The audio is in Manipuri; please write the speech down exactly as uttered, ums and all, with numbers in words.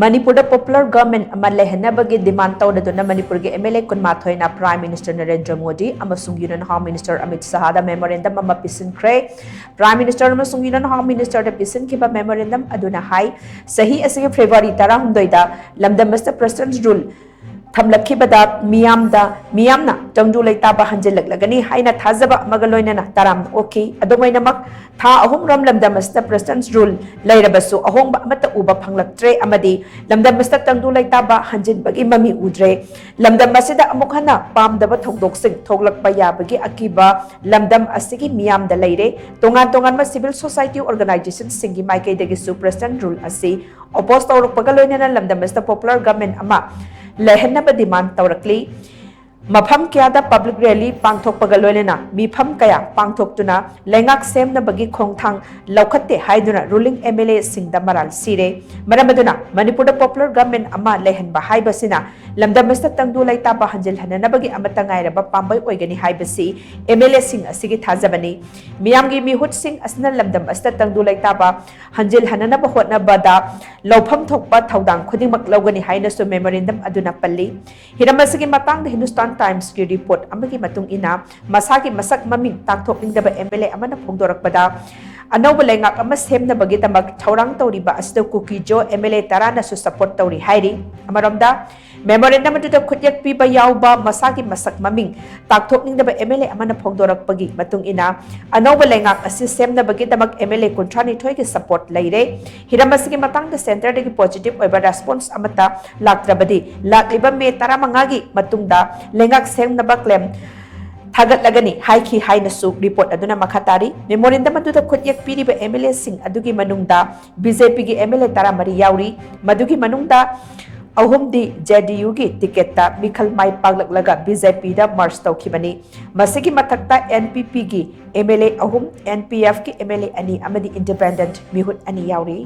ꯃꯅꯤꯄꯨꯔꯗ ꯄꯣꯄꯨꯂꯔ ꯒꯚꯔꯟꯃꯦꯟꯠ ꯑꯃ ꯂꯩꯍꯟꯅꯕꯒꯤ ꯗꯤꯃꯥꯟꯗ ꯇꯧꯔꯗꯨꯅ ꯃꯅꯤꯄꯨꯔꯒꯤ ꯑꯦꯝ ꯑꯦꯜ ꯑꯦ ꯀꯨꯟꯃꯥꯊꯣꯏꯅ ꯄ꯭ꯔꯥꯏꯝ ꯃꯤꯅꯤꯁꯇꯔ ꯅꯔꯦꯟꯗ꯭ꯔ ꯃꯣꯗꯤ ꯑꯃꯁꯨꯡ ꯌꯨꯅꯤꯌꯟ ꯍꯣꯝ ꯃꯤꯅꯤꯁꯇꯔ ꯑꯃꯤꯠ ꯁꯍꯥꯗ ꯃꯦꯃꯣꯔꯦꯟꯗꯝ ꯑꯃ ꯄꯤꯁꯤꯟꯈ꯭ꯔꯦ꯫ ꯄ꯭ꯔꯥꯏꯝ ꯃꯤꯅꯤꯁꯇꯔ ꯑꯃꯁꯨꯡ ꯌꯨꯅꯤꯌꯟ ꯍꯣꯝ ꯃꯤꯅꯤꯁꯇꯔꯗ ꯄꯤꯁꯤꯟꯈꯤꯕ ꯃꯦꯃꯣꯔꯦꯟꯗꯝ ꯑꯗꯨꯅ ꯍꯥꯏ, ꯆꯍꯤ ꯑꯁꯤꯒꯤ ꯐꯦꯕ꯭ꯔꯨꯋꯥꯔꯤ ꯇꯔꯥꯍꯨꯝꯗꯣꯏꯗ ꯂꯝꯗꯝ ꯑꯁꯤꯗ ꯄ꯭ꯔꯦꯁꯤꯗꯦꯟꯠꯁ ꯔꯨꯜ ꯊꯝꯂꯛꯈꯤꯕꯗ ꯃꯤꯌꯥꯝꯗ, ꯃꯤꯌꯥꯝꯅ ꯇꯪꯗꯨ ꯂꯩꯇꯥꯕ ꯍꯟꯖꯤꯜꯂꯛꯂꯒꯅꯤ ꯍꯥꯏꯅ ꯊꯥꯖꯕ ꯑꯃꯒ ꯂꯣꯏꯅꯅ ꯇꯔꯥꯝꯅ ꯑꯣꯛꯈꯤ꯫ ꯑꯗꯨꯝ ꯑꯣꯏꯅꯃꯛ, ꯊꯥ ꯑꯍꯨꯝ ꯔꯣꯝ ꯂꯝꯗꯝ ꯑꯁꯤꯗ ꯄ꯭ꯔꯦꯁꯤꯗꯦꯟꯠꯁ ꯔꯨꯜ ꯂꯩꯔꯕꯁꯨ ꯑꯍꯣꯡꯕ ꯑꯃꯠꯇ ꯎꯕ ꯐꯪꯂꯛꯇ꯭ꯔꯦ ꯑꯃꯗꯤ ꯂꯝꯗꯝ ꯑꯁꯤꯗ ꯇꯪꯗꯨ ꯂꯩꯇꯥꯕ ꯍꯟꯖꯤꯟꯕꯒꯤ ꯃꯃꯤ ꯎꯗ꯭ꯔꯦ꯫ ꯂꯝꯗꯝ ꯑꯁꯤꯗ ꯑꯃꯨꯛ ꯍꯟꯅ ꯄꯥꯝꯗꯕ ꯊꯧꯗꯣꯛꯁꯤꯡ ꯊꯣꯛꯂꯛꯄ ꯌꯥꯕꯒꯤ ꯑꯀꯤꯕ ꯂꯝꯗꯝ ꯑꯁꯤꯒꯤ ꯃꯤꯌꯥꯝꯗ ꯂꯩꯔꯦ꯫ ꯇꯣꯉꯥꯟ ꯇꯣꯉꯥꯟꯕ ꯁꯤꯚꯤꯜ ꯁꯣꯁꯥꯏꯇꯤ ꯑꯣꯔꯒꯅꯥꯏꯖꯦꯁꯟꯁꯤꯡꯒꯤ ꯃꯥꯏꯀꯩꯗꯒꯤꯁꯨ ꯄ꯭ꯔꯦꯁꯤꯗꯦꯟꯠ ꯔꯨꯜ ꯑꯁꯤ ꯑꯣꯄꯣꯖ ꯇꯧꯔꯛꯄꯒ ꯂꯣꯏꯅꯅ ꯂꯝꯗꯝ ꯑꯁꯤꯗ ꯄꯣꯄꯨꯂꯔ ꯒꯚꯔꯟꯃꯦꯟꯠ ꯑꯃ ꯂꯩꯍꯟꯅꯕ ꯗꯤꯃꯥꯟꯗ ꯇꯧꯔꯛꯂꯤ꯫ ꯃꯐꯝ ꯀꯌꯥꯗ ꯄꯕ꯭ꯂꯤꯛ ꯔꯦꯂꯤ ꯄꯥꯡꯊꯣꯛꯄꯒ ꯂꯣꯏꯅꯅ ꯃꯤꯐꯝ ꯀꯌꯥ ꯄꯥꯡꯊꯣꯛꯇꯨꯅ ꯂꯩꯉꯥꯛ ꯁꯦꯝꯅꯕꯒꯤ ꯈꯣꯡꯊꯥꯡ ꯂꯧꯈꯠꯇꯦ ꯍꯥꯏꯗꯨꯅ ꯔꯨꯂꯤꯡ ꯑꯦꯝ ꯑꯦꯜ ꯑꯦꯁꯤꯡꯗ ꯃꯔꯥꯜ ꯁꯤꯔꯦ꯫ ꯃꯔꯝ ꯑꯗꯨꯅ ꯃꯅꯤꯄꯨꯔꯗ ꯄꯣꯄꯨꯂꯔ ꯒꯚꯔꯟꯃꯦꯟꯠ ꯑꯃ ꯂꯩꯍꯟꯕ ꯍꯥꯏꯕꯁꯤꯅ ꯂꯝꯗꯝ ꯑꯁꯤꯗ ꯇꯪꯗꯨ ꯂꯩꯇꯥꯕ ꯍꯟꯖꯤꯜꯍꯟꯅꯅꯕꯒꯤ ꯑꯃꯠꯇ ꯉꯥꯏꯔꯕ ꯄꯥꯝꯕꯩ ꯑꯣꯏꯒꯅꯤ ꯍꯥꯏꯕꯁꯤ ꯑꯦꯝ ꯑꯦꯜ ꯑꯦꯁꯤꯡ ꯑꯁꯤꯒꯤ ꯊꯥꯖꯕꯅꯤ꯫ ꯃꯤꯌꯥꯝꯒꯤ ꯃꯤꯍꯨꯠꯁꯤꯡ ꯑꯁꯤꯅ ꯂꯝꯗꯝ ꯑꯁꯤꯗ ꯇꯪꯗꯨ ꯂꯩꯇꯥꯕ ꯍꯟꯖꯤꯜꯍꯟꯅꯅꯕ ꯍꯣꯠꯅꯕꯗ ꯂꯧꯐꯝ ꯊꯣꯛꯄ ꯊꯧꯗꯥꯡ ꯈꯨꯗꯤꯡꯃꯛ ꯂꯧꯒꯅꯤ ꯍꯥꯏꯅꯁꯨ ꯃꯦꯃꯣꯔꯦꯟꯗꯝ ꯑꯗꯨꯅ ꯄꯜꯂꯤ꯫ ꯍꯤꯔꯝ ꯑꯁꯤꯒꯤ ꯃꯇꯥꯡꯗ ꯍꯤꯟꯗꯨꯁꯇꯥꯟ ꯇꯥꯏꯝꯁꯀꯤ ꯔꯤꯄꯣꯔꯠ ꯑꯃꯒꯤ ꯃꯇꯨꯡ ꯏꯟꯅ, ꯃꯁꯥꯒꯤ ꯃꯁꯛ ꯃꯃꯤꯡ ꯇꯥꯛꯊꯣꯛꯅꯤꯡꯗꯕ ꯑꯦꯝ ꯑꯦꯜ ꯑꯦ ꯑꯃꯅ ꯐꯣꯡꯗꯣꯔꯛꯄꯗ, ꯑꯅꯧꯕ ꯂꯩꯉꯥꯛ ꯑꯃ ꯁꯦꯝꯅꯕꯒꯤꯗꯃꯛ ꯊꯧꯔꯥꯡ ꯇꯧꯔꯤꯕ ꯑꯁꯤꯗ ꯀꯨꯀꯤꯖꯣ ꯑꯦꯝ ꯑꯦꯜ ꯑꯦ ꯇꯔꯥꯅꯁꯨ ꯁꯄꯣꯔꯠ ꯇꯧꯔꯤ ꯍꯥꯏꯔꯤ꯫ ꯑꯃꯔꯣꯝꯗ, ꯃꯦꯃꯣꯔꯦꯟꯗꯝ ꯑꯗꯨꯗ ꯈꯨꯠꯌꯦꯛ ꯄꯤꯕ ꯌꯥꯎꯕ ꯃꯁꯥꯒꯤ ꯃꯁꯛ ꯃꯃꯤꯡ ꯇꯥꯛꯊꯣꯛꯅꯤꯡꯗꯕ ꯑꯦꯝ ꯑꯦꯜ ꯑꯦ ꯑꯃꯅ ꯐꯣꯡꯗꯣꯔꯛꯄꯒꯤ ꯃꯇꯨꯡ ꯏꯟꯅ, ꯑꯅꯧꯕ ꯂꯩꯉꯥꯛ ꯑꯁꯤ ꯁꯦꯝꯅꯕꯒꯤꯗꯃꯛ ꯑꯦꯝ ꯑꯦꯜ ꯑꯦ ꯀꯨꯟꯊ꯭ꯔꯥ ꯅꯤꯊꯣꯏꯒꯤ ꯁꯄꯣꯔꯠ ꯂꯩꯔꯦ꯫ ꯍꯤꯔꯝ ꯑꯁꯤꯒꯤ ꯃꯇꯥꯡꯗ ꯁꯦꯟꯇꯔꯗꯒꯤ ꯄꯣꯖꯤꯇꯤꯚ ꯑꯣꯏꯕ ꯔꯦꯁꯄꯣꯟꯁ ꯑꯃꯠꯇ ꯂꯥꯛꯇ꯭ꯔꯕꯗꯤ, ꯂꯥꯛꯂꯤꯕ ꯃꯦ ꯇꯔꯥꯃꯉꯥꯒꯤ ꯃꯇꯨꯡꯗ ꯂꯩꯉꯥꯛ ꯁꯦꯝꯅꯕ ꯀ꯭ꯂꯦꯝ ꯊꯥꯒꯠꯂꯒꯅꯤ ꯍꯥꯏꯈꯤ ꯍꯥꯏꯅꯁꯨ ꯔꯤꯄꯣꯔꯠ ꯑꯗꯨꯅ ꯃꯈꯥ ꯇꯥꯔꯤ꯫ ꯃꯦꯃꯣꯔꯦꯟꯗꯝ ꯑꯗꯨꯗ ꯈꯨꯠꯌꯦꯛ ꯄꯤꯔꯤꯕ ꯑꯦꯝ ꯑꯦꯜ ꯑꯦꯁꯤꯡ ꯑꯗꯨꯒꯤ ꯃꯅꯨꯡꯗ ꯕꯤ ꯖꯦ ꯄꯤꯒꯤ ꯑꯦꯝ ꯑꯦꯜ ꯑꯦ ꯇꯔꯥꯃꯔꯤ ꯌꯥꯎꯔꯤ꯫ ꯃꯗꯨꯒꯤ ꯃꯅꯨꯡꯗ ꯑꯍꯨꯝꯗꯤ ꯖꯦ ꯗꯤ ꯌꯨꯒꯤ ꯇꯤꯀꯦꯠꯇ ꯃꯤꯈꯜ ꯃꯥꯏ ꯄꯥꯛꯂꯛꯂꯒ ꯕꯤ ꯖꯦ ꯄꯤꯗ ꯃꯔꯖ ꯇꯧꯈꯤꯕꯅꯤ꯫ ꯃꯁꯤꯒꯤ ꯃꯊꯛꯇ ꯑꯦꯟ ꯄꯤ ꯄꯤꯒꯤ ꯑꯦꯝ ꯑꯦꯜ ꯑꯦ ꯑꯍꯨꯝ, ꯑꯦꯟ ꯄꯤ ꯑꯦꯐꯀꯤ ꯑꯦꯝ ꯑꯦꯜ ꯑꯦ ꯑꯅꯤ ꯑꯃꯗꯤ ꯏꯟꯗꯤꯄꯦꯟꯗꯦꯟꯠ ꯃꯤꯍꯨꯠ ꯑꯅꯤ ꯌꯥꯎꯔꯤ꯫